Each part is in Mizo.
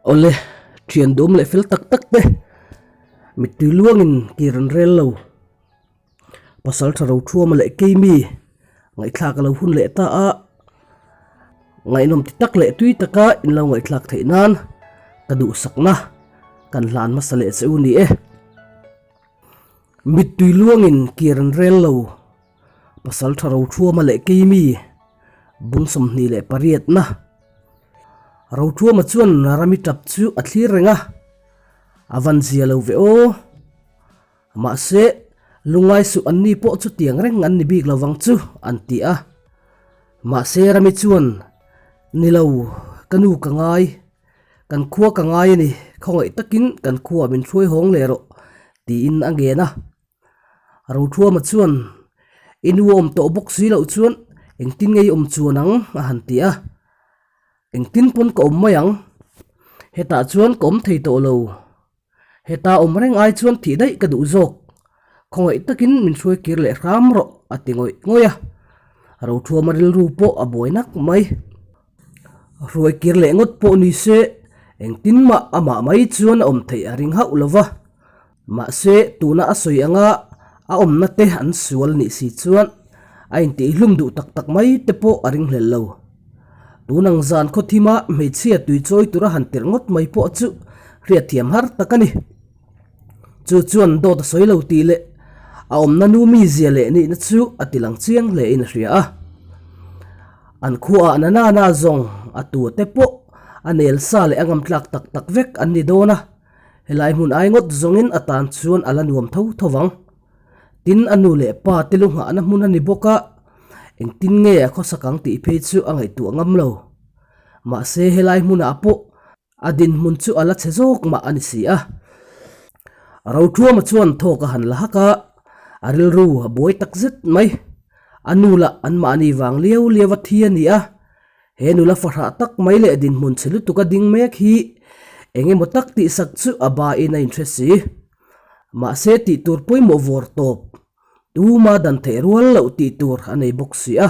Awle, thian duhawm leh fel tak tak te, mittui luangin kir an rel lo. Pasal tha ro thuama leh keimi ngaihthlak a lo hun leh ta a, ngaihnawm ti tak leh tui taka in lo ngaihthlak theih nan ka duhsakna kan hlan hmasa leh che u ni e. Mittui luangin kir an rel lo. Pasal tha ro thuama leh keimi bung 28 na. Rothuama chuan Rami tap chu a thlir reng a, a van zia lo ve aw. Mahse, lungngai suh an ni pawh chu tiang reng an ni bik lo vang chu, an ti a. Mahse, Rami chuan, Ni lo, ka nu ka ngai, kan khua ka ngai a ni, khawngaih takin kan khuaah min hruai hawng leh rawh, tiin a ngen a. Rothuama chuan, I nu a awm tawh bawk si loh chuan engtin nge i awm chuan ang? a han ti a. Engtin pawn ka awm mai ang. Hetah chuan ka awm thei tawh lo. Heta awm reng ai chuan thih daih ka duh zawk. Khawngaih takin min hruai kir leh hram rawh, a ti ngawih ngawih a. Rothuama rilru pawh a buai nak mai. Hruai kir leh ngawt pawh ni se, engtin mah amah mai chuan a awm theih a ring hauh lo va. Mahse, tuna a sawi anga a awmna te an sual nih si chuan a intihhlum duh tak tak mai te pawh a ringhlel lo. Tun ang zan khawthima hmeichhia tui chawi tura han tirh ngawt mai pawh chu hriatthiam har tak a ni. Chu chuan dawt a sawi lo tih leh a awmna nu mizia leh nihna chu a tilang chiang hle in a hria a. An khuaah na na na zawng a tua te pawh a nel sa leh a ngamtlak tak tak vek an ni dawn a. Helai hmun ai ngawt zawngin a tan chuan a la nuam tho tho vang. Tin, a nu leh pa te lu nghahna hmun a ni bawk a, engtin nge a khawsak ang tih phei chu a ngaihtuah ngam lo. Mahse, helai hmunah pawh a dinhmun chu a la chhe zawk mah a ni si a. Rothuama chuan thawk a han la hak a, a rilru a buai takzet mai. A nu lah anmahni vang liau liau a thi a ni a, He nula fahrah tak mai leh dinhmun chhe lutuk a ding mek hi eng emaw tak tihsak chu a bain a inhre si. Mahse tih tur pawimawh vawr tawp, tuma dan theih rual loh tih tur a nei bawk si a.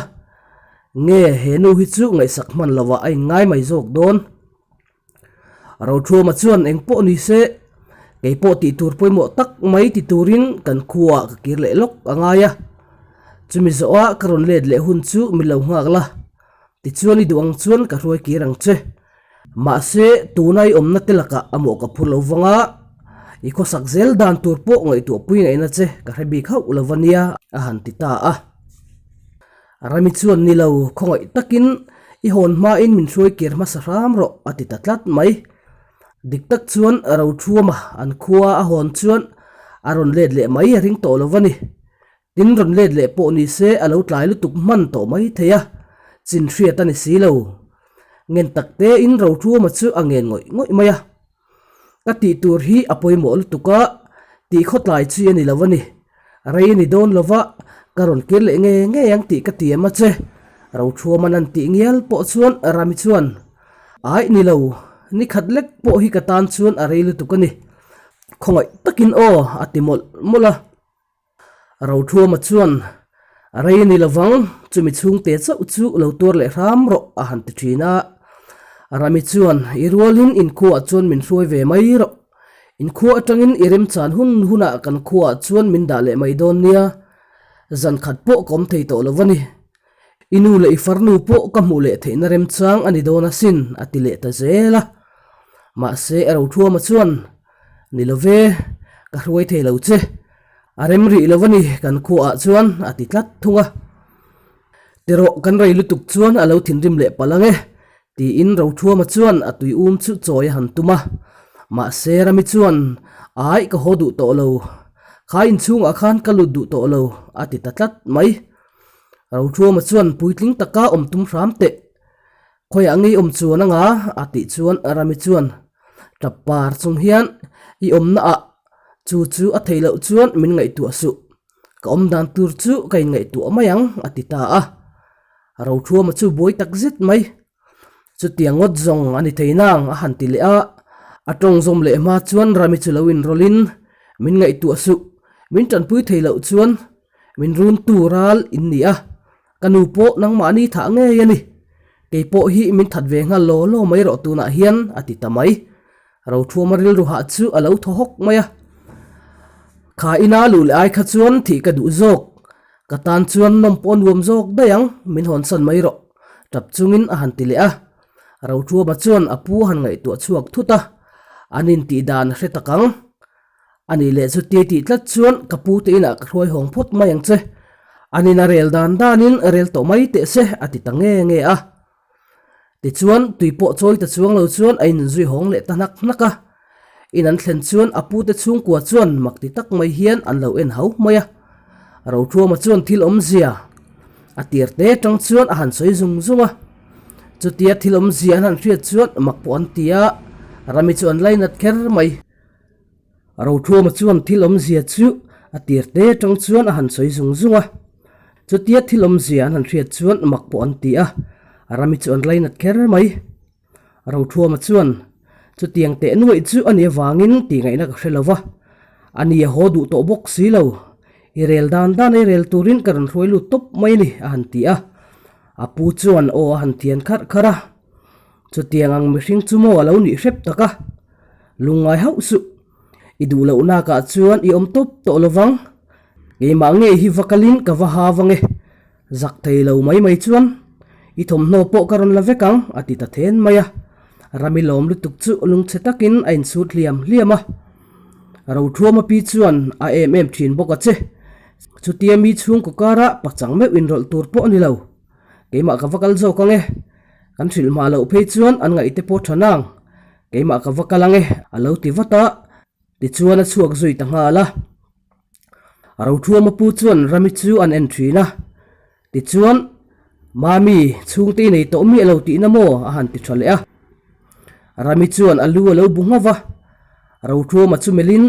Nge he nu hi chu ngaihsak hman lovah a inngai mai zawk dawn? Rothuama chuan eng pawh ni se, kei pawh tih tur pawimawh tak mai ti turin kan khuaah ka kir leh lawk a ngai a. Chumi zawhah ka rawn let leh hun chu min lo nghak la, tichuan i duh ang chuan ka hruai kir ang che. Mahse, tuna i awmna te lakah a mawh ka phur lo vang a, i khawsak zel dan tur pawh ngaihtuahpui ngaihna che ka hre bik hauh lo va nia, a han ti ta a. Rami chuan ni lo, khawngaih takin i hawn hmain min hruai kir hmasa hram rawh a ti ta tlat mai. Dik tak chuan Rothuama an khua a hawn chuan a rawn let leh mai a ring tawh lo va ni. Tin rawn let leh pawh ni se a lo tlai lutuk hman tawh mai thei a, chin hriat a ni si lo. Ngen tak tein Rothuama chu a ngen ngawih ngawih mai a. Ka tih tur hi a pawimawh lutuk a, tih khawtlai chi a ni lo a ni. Rei a ni dawn lo va, ka rawn kir leh nge ngei ang tih ka tiam a che. Rothuaman an tih ngial pawh chuan Rami chuan, Aih ni lo, ni khat lek pawh hi ka tan chuan a rei lutuk a ni. Khawngaih takin aw, a ti mawlh mawlh a. Rothuama chuan, A rei a ni lovang, chumi chhungte chauh chu lo tuar leh hram rawh, a han ti thin a. Rami chuan, I rualin inkhuaah chuan min hruai ve mai rawh. Inkhua atangin i remchan hun hunah kan khuaah chuan min dah leh mai dawn nia. Zan khat pawh ka awm thei tawh lo a ni. I nu leh i farnu pawh ka hmuh leh theihna remchang a ni dawn asin, a ti leh ta zel a. Mahse, Rothuama chuan, Ni lo ve, ka hruai thei lo che. A rem rih lo a ni kan khuaah chuan a ti tlat thung a. Tirawh kan rei lutuk chuan a lo thinrim leh palh ang e, tiin Rothuama chuan a tui um chu chawi a han tum a. Mahse Rami chuan, Aih ka haw duh tawh lo, kha inchhungah khan ka lut duh tawh lo, a ti ta tlat mai. Rothuama chuan puitling taka awm tum hram teh. Khawiah ngei awm chuan anga a tih chuan Rami chuan tap par chung hian i awmna ah chu chu a theih loh chuan min ngaihtuah suh. Ka awm dan tur chu ka inngaihtuah mai ang a ti ta a. Rothuama chu buai tak zet mai. Chutiang ngawt zawng a ni thei nang a han ti leh a. A tawng zawm leh hma chuan Rami chu lo inrawlh in min ngaihtuah suh. Min tanpui thei loh chuan min run tu ral in ni a. Ka nu pawh nangmahni thah ngei a ni. Kei pawh hi min that ve nghal law law mai rawh tunah hian a ti ta mai. Rothuama rilru hah chu a lo thaw hawk mai a. Kha ina luh leh ai kha chuan thih ka duh zawk. Ka tan chuan nawm pawh a nuam zawk daih ang, min hawnsan mai rawh, tap chungin a han ti leh a. Rothuama chuan a pu a han ngaihtuah chhuak thut a, an intih dan a hre tak ang. A nih leh chuti tih tlat chuan ka pu te inah ka hruai hawng phawt mai ang che. An ina rel dan danin rel tawh mai teh se a ti ta nge nge a. Tichuan tui pawh chawi ta chuang lo chuan a inzui hawng leh ta hnak hnak a. In an thlen chuan a pu te chhungkua chuan mak ti tak mai hian an lo en hau mai a. Rothuama chuan thil awmzia a tir te tang chuan a han sawi zung zung a. Chutia thil awmzia an han hriat chuan mak pawh an ti a, Rami chu an lainat kher mai. Rothuama chuan thil awmzia chu a tir te atang chuan a han sawi zung zung a. Chutia thil awmzia an han hriat chuan mak pawh an ti a, Rami chu an lainat kher mai. Rothuama chuan, Chutiang teh nuaih chu a nih avangin tih ngaihna ka hre lo va, a ni a haw duh tawh bawk si lo. I rel dan dan a i rel turin ka rawn hruai lut tawp mai a ni, a han ti a. A pu chuan aw a han thian kharh kharh a. Chutiang ang mihring chu maw a lo nih hrep tak a? Lungngai hauh suh. I duh loh nakah chuan i awm tawp tawh lo vang. Keimah ngei hi va kalin ka va ha vang e. Zak thei lo mai mai chuan i thawmhnaw pawh ka rawn la vek ang a ti ta then mai a. Rami lawm lutuk chu lungchhe takin a insut hliam hliam a. Rothuama pi chuan a em em thin bawk a che. Chutia mi chhungkaw kara pachang meuh inrawlh tur pawh a ni lo. Keimah ka va kal zawk ang e. Kan hrilh hma loh phei chuan an ngaihte pawh tha nang. Keimah ka va kal ang e, a lo ti vat a. Tichuan a chhuak zui ta nghal a. Rothuama pu chuan Rami chu an en thin a. Tichuan, Mami, chhungte i nei tawh miah lo tihna maw? a han ti tha leh a. Rami chuan a lu a lo bu nghauh va. Rothuama chu melhin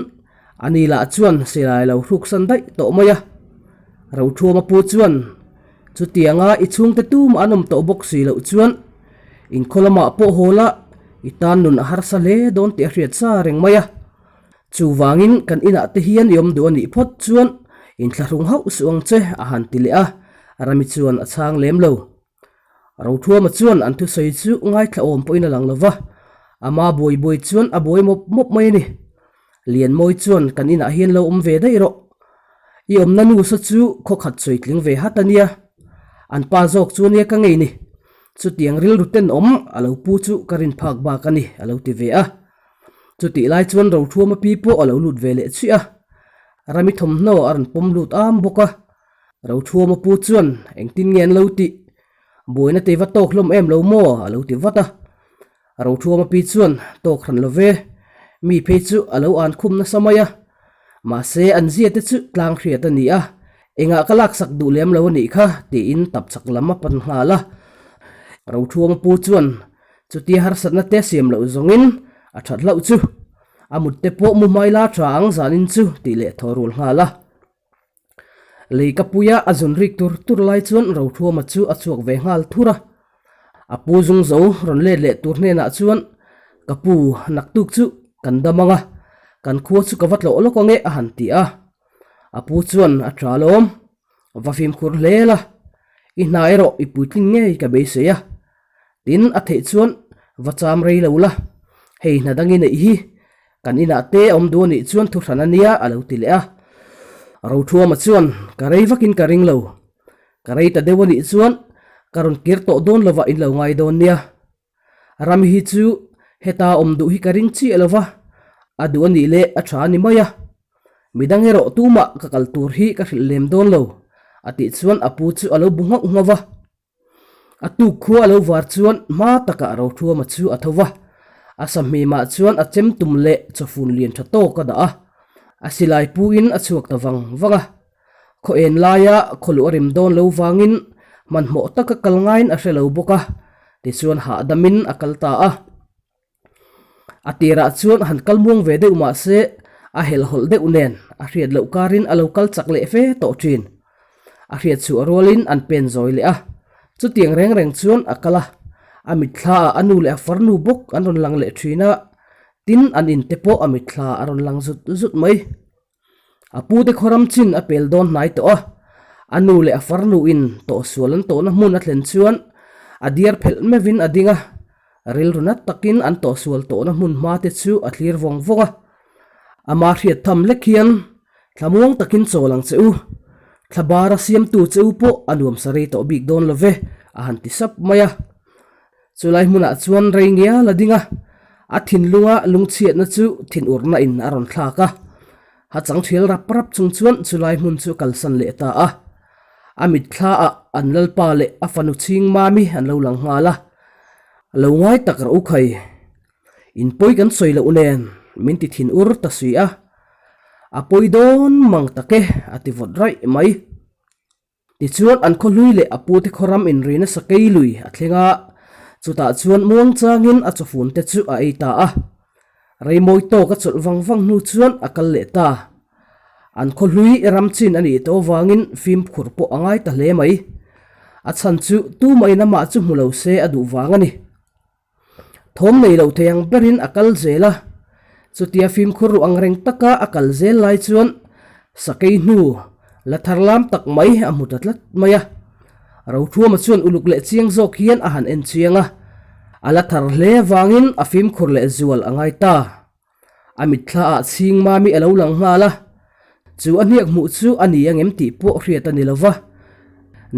ani lah chuan silai a lo hruksan daih tawh mai a. Rothuama pu chuan, Chutianga i chhungte tumah an awm tawh bawk si loh chuan inkhaw lamah pawh haw la, i tan nun a harsa hle dawn tih a hriat sa reng mai a. Chuvangin kan inah te hian i awm duh a nih phawt chuan inthlahrung hauh suh ang che a han ti leh a, Rami chuan a chhang lem lo. Rothuama chuan an thusawi chu ngaithla awm pawhin a lang lo va, ama buai buai chuan a buai mawp mawp mai a ni. Lianmawi chuan kan inah hian lo awm ve daih rawh. I awmna nu saw chu khaw khat sawi tling ve hat a nia. An pa zawk chu ania ka ngei ni. Chutiang rilru tenawm a lo pu chu ka rin phak bak a ni a lo ti ve a. Chutih lai chuan Rothuama pi pawh a lo lut ve leh chiah a. Rami thawmhnaw a rawn pawm lut am bawk a. Rothuama pu chuan engtin nge an lo tih? Buaina tei va tawk hlawm em lo maw? a lo ti vat a. Rothuama pi chuan tawk hran lo ve. Mi phei chu a lo an khum nasa mai a. Mahse an zia te chu tlang hriat a ni a, engah ka laksak duh lem lo a nih kha tiin tap chak lam a pan nghal a. Rothuama pu chuan chutia harsatna te siam loh zawngin a that hlauh chu. A mut te pawh mu hmai la tha ang zanin chu tih leh thaw rul nghal a. Lei ka puia a zun rik tur tur lai chuan Rothuama chu a chhuak ve nghal thur a. A pu zung zo rawn let leh tur hnenah chuan, Ka pu, naktuk chu kan dam ang a, kan khua chu ka va tlawh lawk ang e a han ti a. A pu chuan a tha alawm, va fimkhur hle la, i hna erawh i puitling ngei ka beisei a. Tin, a theih chuan va cham rei lo la, hei hna dang i neih hi kan inah te a awm duh a nih chuan thu hran a nia a lo ti leh a. Rothuama chuan ka rei vakin ka ring lo, ka rei ta deuh a nih chuan ka rawn kir tawh dawn lovah in lo ngai dawn nia. Ram hi chu heta awm duh hi ka ring chiah lo va, a duh a nih leh a tha a ni mai a. Midang erawh tumah ka kal tur hi ka hrilh lem dawn lo, a tih chuan a pu chu a lo bu nghauh nghauh va. A tuk khua a lo var chuan hma takah Rothuama chu a tho va, a sahmimah chuan a chem tum leh chawfun lian tha tawk a dah a, a silai puin a chhuak ta vang vang a. Khaw en laia khawluh a rim dawn lo vangin hmanhmawh taka kal ngaiin a hre lo bawk a, tichuan hahdamin a kal ta a. A tirah chuan han kal muang ve deuh mah se a helhawlh deuh nen a hriat loh karin a lo kal chak leh fe tawh thin. A hriat chhuah rualin an pen zawi leh a, chutiang reng reng chuan a kal a, a mitthla ah a nu leh a farnu bawk an rawn lang leh thin a, tin an inte pawh a mitthla a rawn lang zut zut mai. A pute khawram chin a pel dawn hnai tawh a, a nu leh a farnuin tawhsual an tawhna hmun a thlen chuan a diar phelh meuhin a ding a. Rilru nat takin an tawhsual tawhna hmun hma te chu a thlir vawng vawng a. Ama hriat tham lek hian thlamuang takin chawl ang che u. Thla bara siamtu che u pawh a nuam sa rei tawh bik dawn lo ve, a han ti sap mai a. Chulai hmunah chuan rei ngial a ding a, a thinlunga lungchhiatna chu thinurna in a rawn thlak a. Ha chang thial rap rap chung chuan chulai hmun chu a kalsan leh ta a. A mitthla ah an lalpa leh a fanu chhing mami an lo lang nghal a. Lo ngai tak rawh u khai. In pawi kan sawi loh nen min ti thin ur ta si a. A pawi dawn mang tak e a ti vawt raih mai. Tichuan an khawhlui leh a pute khawram inri nasa kei lui a thleng a, chutah chuan muang changin a chawfun te chu a ei ta a. Reimawi tawk a chawlh vang vang hnu chuan a kal leh ta. An khawhlui ram chin a nih tawh avangin fimkhur pawh a ngai ta hle mai. A chhan chu tumahin amah chu hmu lo se a duh vang a ni. Thawm nei lo thei ang berin a kal zel a, chutia fimkhur ruh ang reng taka a kal zel lai chuan sakei hnu la thar lam tak mai a hmu ta tlat mai a. Rothuama chuan uluk leh chiang zawk hian a han en chiang a, a la thar hle avangin a fimkhur leh zual a ngai ta. A mitthla ah chhing mami a lo lang nghal a, chu a hniak hmuh chu a ni angem tih pawh hriat a ni lo va.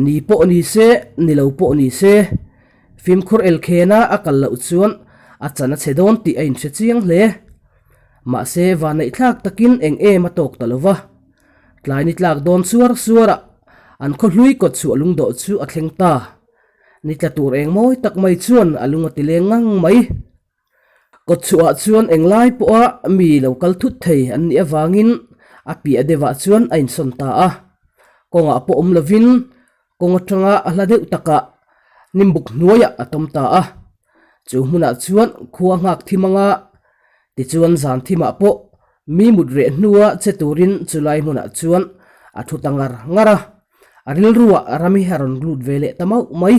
Ni pawh ni se, ni lo pawh ni se, fimkhur elkhena a kal loh chuan a chan a chhe dawn tih a inhre chiang hle. Mahse, vanneihthlak takin eng em a tawk ta lo va. Tlai ni tlak dawn suar suarah an khawhlui kawt chhuah lungdawh chu a thleng ta. Ni tla tur eng mawi tak mai chuan a lung a ti leng ngang mai. Kawtchhuahah chuan englai pawha mi lo kal thut thei an nih avangin a piah deuhah chuan a insawn ta a. Kawngah pawh awm lovin kawng atanga a hla deuh takah nimbuk hnuaiah a tawm ta a. Chu hmunah chuan khua nghak thim anga tichuan zan thimah pawh mi mut reh hnua che turin chulai hmunah chuan a thu ta ngar ngar a. A rilruah ram hi a rawn lut ve leh ta mauh mai.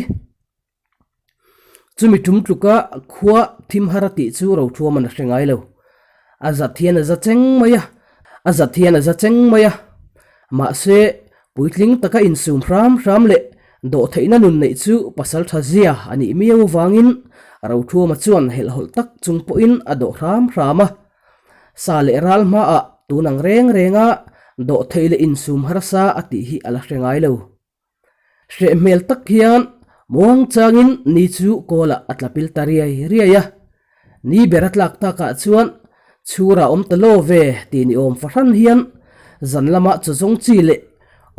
Chumi tum tluka khua thim har a tih chu Rothuaman a hre ngai lo. A zat hian a za cheng mai a, a zat hian a za cheng mai a. Mahse, puitling taka insum hram hram leh dawhtheihna nun neih chu pasal tha zia a nih miau avangin Rothuama chuan helhhawlh tak chung pawhin a dawh hram hram a. Sa leh ral hmaah tun ang reng renga dawhtheih leh insum harsa a tih hi a la hre ngai lo. Hreh hmel tak hian muang changin ni chu kawlah a tla pil ta riai riai a. Ni ber a tlak takah chuan chhura awm ta lo ve tih ni awm fahran hian zan lama chaw zawng chi leh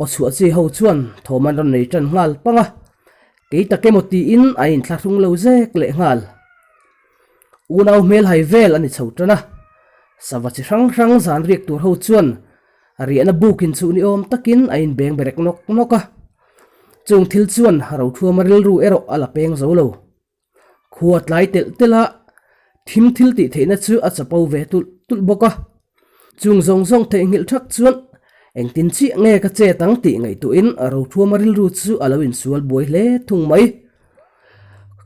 aw chhuah chi ho chuan thawm an rawn nei tan nghal pang a. Kei tak emaw tiin a inthlahrung lo zek leh nghal. Unau hmel hai vel a ni chho tan a. Sava chi hrang hrang zan riak tur ho chuan Riahna bukin chu ni awm takin a inbeng berek nawk nawk a. Chung thil chuan Rothuama rilru erawh a la peng zo lo. Khua tlai telh telh a, thim thil tih theihna chu a chapo ve tulh tulh bawk a. Chung zawng zawng theihnghilh thak chuan engtin chiah nge ka chet ang tih ngaihtuahin Rothuama rilru chu a lo insual buai hle thung mai.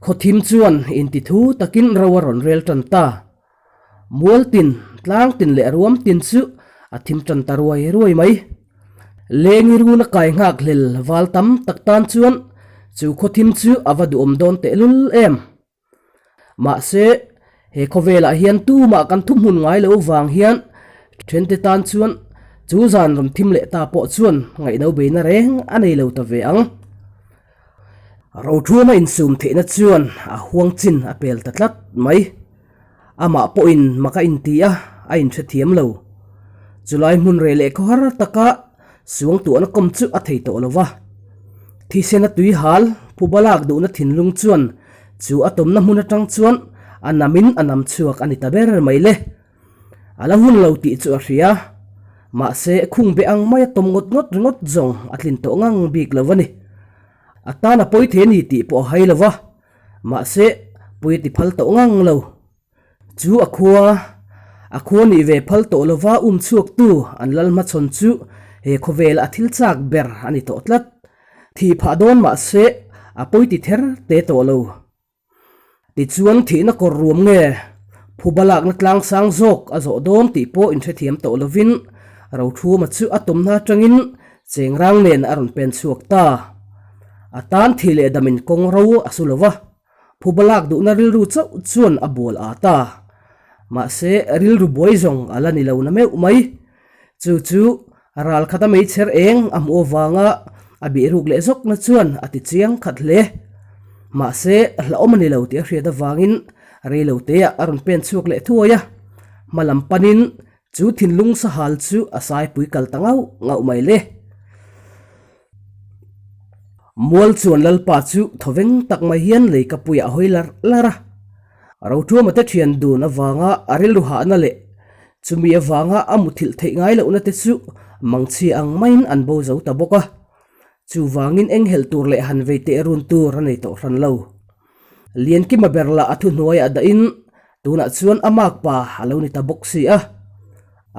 Khawthim chuan intithu takin ro a rawn rel tan ta. Mual tin, tlang tin leh ruam tin chu a thim tan ta ruai ruai mai. Lengi run a kai nghak hlel val tam tak tan chuan chu khaw thim chu a va duhawm dawn tehlul em. Mahse, he khawvelah hian tumah kan thuhmun ngai lo vang hian thente tan chuan chu zan rawn thim leh ta pawh chuan ngaihno beina reng a nei lo ta ve ang. Rothuama insum theihna chuan a huang chin a pel ta tlat mai. Amah pawhin mak a inti a, a inhrethiam lo. Chulai hmun reh leh khawhar taka suangtuahna kawm chu a thei tawh lo va. Thisena tui hal, phuba lak duhna thinlung chuan chu a tawmna hmun atang chuan a namin a nam chhuak a ni ta ber mai le. A la hun lo tih chu a hria. Mahse, khung be ang maia tawm ngawt ngawt ringawt zawng a tlin tawh ngang bik lo a ni. A tan a pawi thei a ni tih pawh a hai lo va. Mahse, pui a ti phal tawh ngang lo. Chu a khua, a khua nih ve phal tawh lova um chhuaktu an lal hmachhawn chu he khawvela a thil chak ber a ni tawh tlat. Thih phah dawn mahse, a pawi ti ther te tawh lo. Tichuan thihna kawr ruam nge phuba lakna tlang sang zawk a zawh dawn tih pawh inhrethiam tawh lovin Rothuama chu a tawmna atangin Chengrang nen a rawn pen chhuak ta. A tan thih leh damin kawng ro a su lo va. Phuba lak duhna rilru chauh chuan a bual ât a. Mahse, rilru buai zawng a la ni lo na meuh mai. Chu chu ral khata meichher eng a hmuh avanga a bihruk leh zawkna chuan a ti chiang khat hle. Mahse, hlauhawm a ni lo tih a hriat avangin reilo teah a rawn pen chhuak leh thuai a. Hma lam panin chu thinlung sahal chu a saipui kal ta ngauh ngauh mai le. Mual chuan Lalpa chu thawveng tak mai hian leikapuiah a hawi larh larh a. Roṭuama te ṭhian dun avanga a rilru hahna leh chumi avanga a muthilh theih ngai lohna te chu mangchhia ang maiin an bo zo ta bawk a. Chuvangin enghelh tur leh han vei teh run tur a nei tawh hran lo. Liankima ber lah a thuhnuaiah dahin tunah chuan a makpa a lo ni ta bawk si a.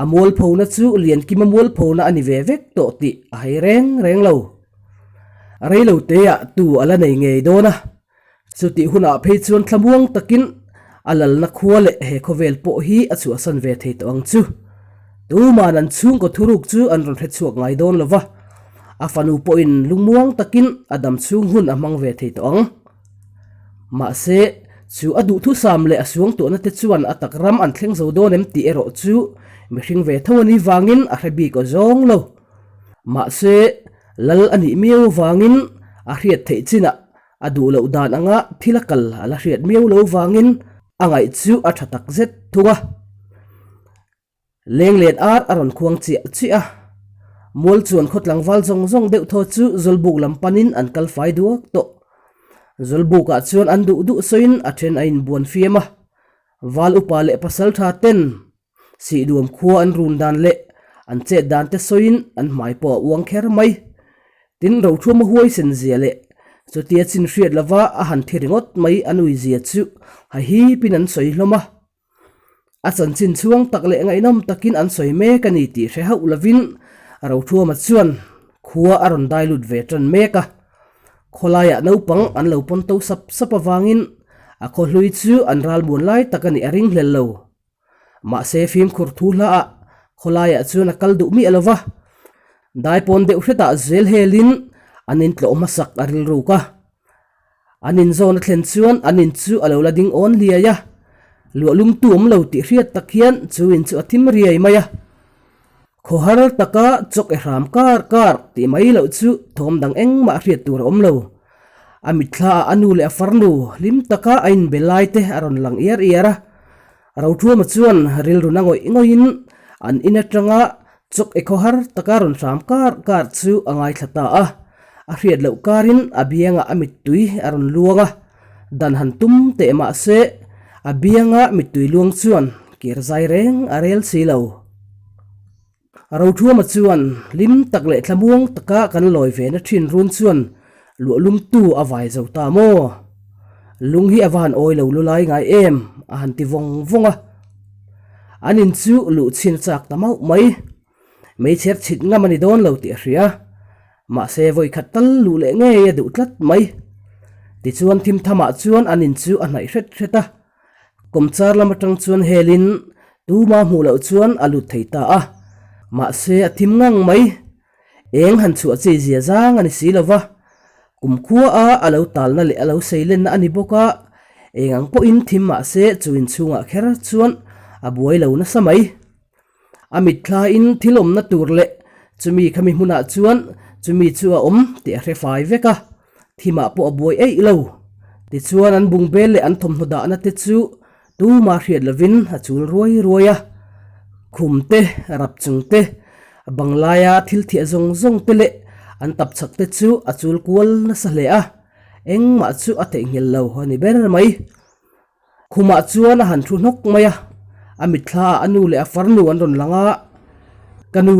A mualphona chu Liankima mualphona a ni ve vek tawh tih a hei reng reng lo. Reiloteah tu a la nei ngei dawn a. Chutih hunah phei chuan thlamuang takin a lalna khua leh he khawvel pawh hi a chhuahsan ve thei tawh ang chu. Tuman an chhungkaw thuruk chu an rawn hrechhuak ngai dawn lo va, a fanu pawhin lungmuang takin a dam chhung hun a hmang ve thei tawh ang. Mahse, chu a duhthusam leh a suangtuahna te chuan a tak ram an thleng zo dawn em tih erawh chu mihring ve tho a nih vangin a hre bik aw zawng lo. Mahse, lal a nih miau vangin a hriat theih chinah A duh loh dan anga thil a kal a la hriat miau lo vangin a ngaih chu a tha tak zet thung a. Lenglen ar a rawn khuang chiah chiah a, mual chuan khaw tlangval zawng zawng deuh thaw chu Zawlbuk lam panin an kal fai duak tawh. Zawlbukah chuan an duh duh sawiin a then a inbuan fiam a, val upa leh pasal tha ten Sihduam khua an run dan leh an chet dan te sawiin an hmai pawh a uang kher mai. Tin, Rothuama huaisen zia leh chutia chin hriat lova a han thi ringawt mai a nui zia chu hahipin an sawi hlawm a. A chanchin chhuang tak leh ngaihnawm takin an sawi mek a ni tih hre hauh lovin Rothuama chuan khua a rawn dai lut ve tan mek a. Khawlaiah naupang an lo pawn to sap sap avangin a khawhlui chu an ralmuan lai tak a nih a ringhlel lo. Mahse fimkhur thu hla ah khawlaiah chuan a kal duh miah lo va, daipawn deuh hretah zel helin an intlawh hmasak a rilruk a. An inzawn a thlen chuan an in chu a lo la ding awn hliai a, luahlum tu awm lo tih hriat tak hian chu in chu a thim riai mai a. Khawhar taka chawk e hram kar kar tih mai loh chu thawm dang engmah hriat tur a awm lo. A mitthla ah a nu leh a farnu hlim taka a inbe lai te a rawn lang iar iar a. Rothuama chuan rilru na ngawih ngawihin an in atanga chawk e khawhar taka rawn hram kar kar chu a ngaithla ta a. A hriat loh karin a biangah a mittui a rawn luang a, dan han tum teh mah se a bianga mittui luang chuan kir zai reng a rel si lo. Rothuama chuan hlim tak leh thlamuang taka kan lawi ve na thin run chuan luahlumtu a vai zo ta maw? Lung hi a va han awi lo lulai ngai em? a han ti vawng vawng a. An in chu luh chhin a chak ta mauh mai. Meichher chhit ngam a ni dawn lo tih a hria. Mahse vawikhat tal luh leh ngei a duh tlat mai. Tichuan thim thamah chuan an in chu a hnaih hret hret a. Kawmchar lam atang chuan helin tuma hmuh loh chuan a lut thei ta a, mahse a thim ngang mai. Eng han chhuah chi zia zang a ni si lo va, kumkhua a a lo talna leh a lo seilenna a ni bawk a, eng ang pawhin thim mahse chu inchhungah kher chuan a buai lo nasa mai. A mitthlain thil awmna tur leh chumi khami hmunah chuan chumi chu a awm tih a hre fai vek a, thimah pawh a buai eih lo. Tichuan an bungbel leh an thawmhnaw dahna te chu tuma hriat lovin a chul ruai ruai a, khum te, rap chung te, banglaia thil thiah zawng zawng te leh an tapchhak te chu a chul kual nasa hle a, engmah chu a theihnghilh lo a ni ber mai. Khumah chuan a han thu hnawk mai a, a mitthla ah a nu leh a farnu an rawn lang a, Ka nu,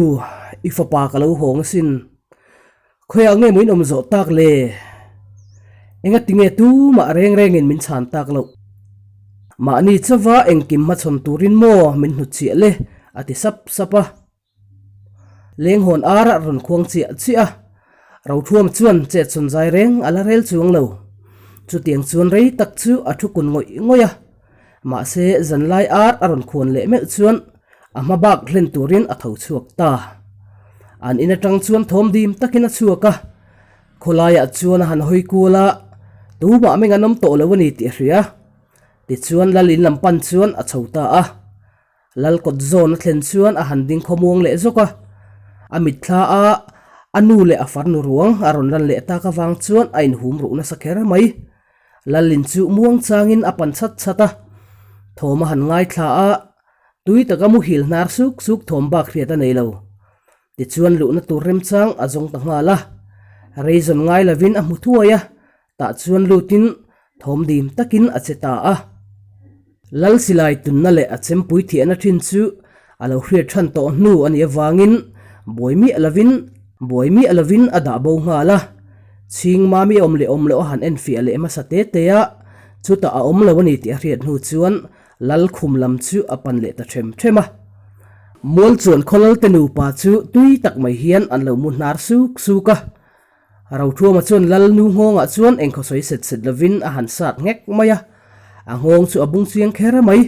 i fapa ka lo hawng asin. Khawiah nge maw in awm zawh tak le? Engati nge tumah reng rengin min chhan tak loh? Mahni chauva engkim hmachhawn turin maw min hnutchhiah le? a ti sap sap a. Lenghawn ar a rawn khuang chiah chiah a, Rothuam chuan chet sawn zai reng a la rel chuang lo. Chutiang chuan rei tak chu a thu kun ngawih ngawih a, mahse zanlai ar a rawn khuan leh meuh chuan a hma bak hlen turin a tho chhuak ta. An in atang chuan thawm dim takin a chhuak a, khawlaiah chuan a han hawi kual a, Tumah meng an awm tawh lo a ni tih a hria. Tichuan Lal in lam pan chuan a chho ta a. Lal kawt zawn a thlen chuan a han ding khawmuang leh zawk a. A mitthla a a nu leh a farnu ruang a rawn lan leh tak avang chuan a inhum ruh nasa kher mai. Lalin chu muang changin a pan chhat chhat a. Thawm a han ngaithla a, tui taka muhil hnar suk suk thawm bak hriat a nei lo. Tichuan luhna tur remchang a zawng ta nghal a, rei zawn ngai lovin a hmu thuai a, tah chuan lutin thawm dim takin a che ta a. Lal silai tunna leh a chempui thiahna thin chu a lo hriat than tawh hnu a nih avangin buai miah lovin buai miah lovin a dah bo nghal a. Chhing mami awm leh awm loh a han enfiah leh hmasa te te a, chutah a awm lo a ni tih a hriat hnu chuan Lal khum lam chu a pan leh ta ṭhem ṭhem a. Mual chuan khawlal te nupa chu tui tak mai hian an lo mu hnar suk suk a. Rothuama chuan Lal nu nghawngah chuan engkhaw sawi set set lovin a han sat nghek mai a, a nghawng chu a bung chiang kher mai.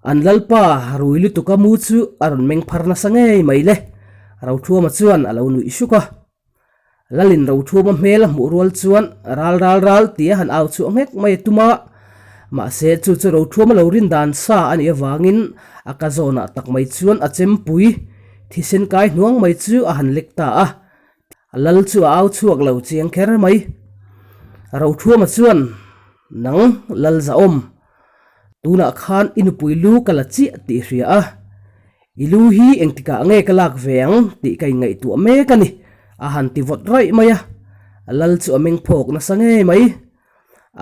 An Lalpa rui lutuka mu chu a rawn meng phar nasa ngei mai le. Rothuama chuan a lo nuih suk a. Lalin Rothuama hmel a hmuh rual chuan ral ral ral tia han au chhuah nghek mai a tum a, mahse chu chu Rothuama lo rin dan sa a nih avangin a ka zawnah tak mai chuan a chempui thisen kai hnuang mai chu a han lek ta a, Lal chu a au chhuak lo chiang kher mai. Rothuama chuan, Nang Lal Zahawm, tunah khan i nupui lu ka la chiah tih i hria a, I lu hi engtikah nge ka lak ve ang tih ka inngaihtuah mek a ni, a han ti vawt raih mai a. Lal chu a meng phawk nasa ngei mai.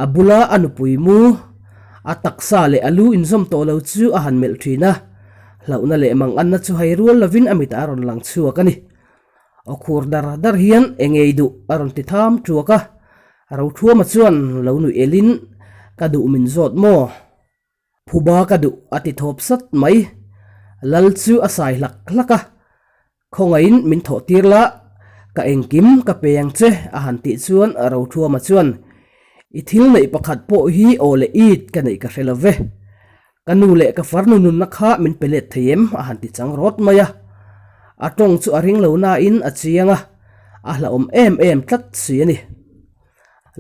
A bula a nupui mu, a taksa leh a lu inzawm tawh lo chu a han melh thin a. Hlauhna leh manganna chu hai rual lovin a mitah a rawn lang chhuak a ni. Aw khur dar dar hian eng ngei duh a rawn ti tham tuak a. Rothuama chuan lo nuih elin, Ka duh min zawt maw? Phuba ka duh a ti thawp sat mai. Lal chu a sai hlak hlak a, Khawngaihin min thawh tir la, ka engkim ka pe ang che a han tih chuan Rothuama chuan, I thil neih pakhat pawh hi aw leh it ka neih ka hre lo ve. Ka nu leh ka farnu nunna kha min pe let thei em a han ti chang rawt mai a. A tawng chu a ring lo nain a chiang a, a hlauhawm em em tlat si a ni.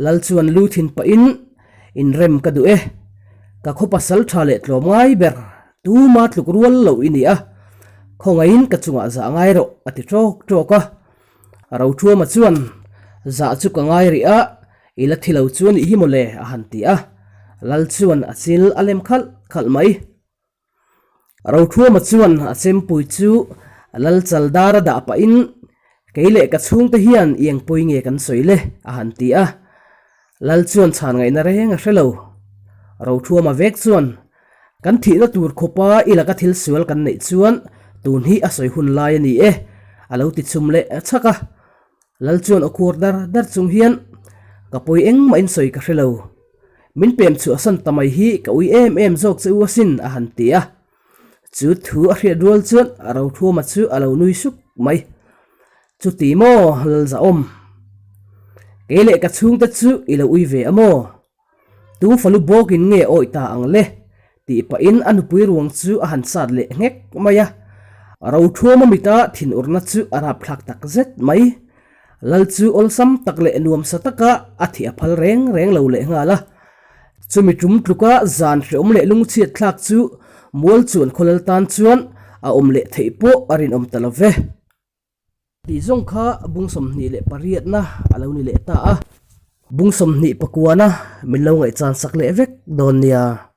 Lal chuan lu thin pahin, Inrem ka duh e. Ka khaw pasal tha leh tlawm ngai ber, tuma tluk rual loh i ni a. Khawngaihin ka chungah zah ngai rawh, a ti ṭawk ṭawk a. Rothuama chuan, Zah chu ka ngai rih a, i la thi lo chu a nih hi mawle, a han ti a. Lal chuan a chil a lem khalh khalh mai. Rothuama chuan a chempui chu Lal Chaldara dah pahin, Kei leh ka chhungte hian i engpui nge kan sawi le? a han ti a. Lal chuan chhan ngaihna reng a hre lo. Rothuama vek chuan, Kan thihna tur khawpa i laka thil sual kan neih chuan tun hi a sawi hun lai a ni e, a lo ti chhum leh chhak a. Lal chuan aw khur dar dar chung hian, Ka pawi engmah in sawi ka hre lo. Min pem chhuahsan ta mai hi ka ui em em zawk che u asin, a han ti a. Chu thu a hriat rual chuan Rothuama chu a lo nui suk mai. Chuti maw, Lalzahawm? Kei leh ka chhungte chu i lo ui ve a maw? Tu falu bawkin nge awih ta ang le? Tih pahin a nupui ruang chu a han sat leh nghek mai a. Rothuama mita thinurna chu a rapthlak tak zet mai. Lal chu awlsam tak leh nuamsa taka a thih a phal reng reng lo leh nghal a. Chumi tum tluka zan hreawm leh lungchhiat thlak chu mual chuan khawlal tan chuan a awm leh theih pawh a rinawm ta lo ve. Tih zawng kha bung 28na a lo ni leh ta a. Bung 21na min lo ngaihchan sak leh vek dawn nia.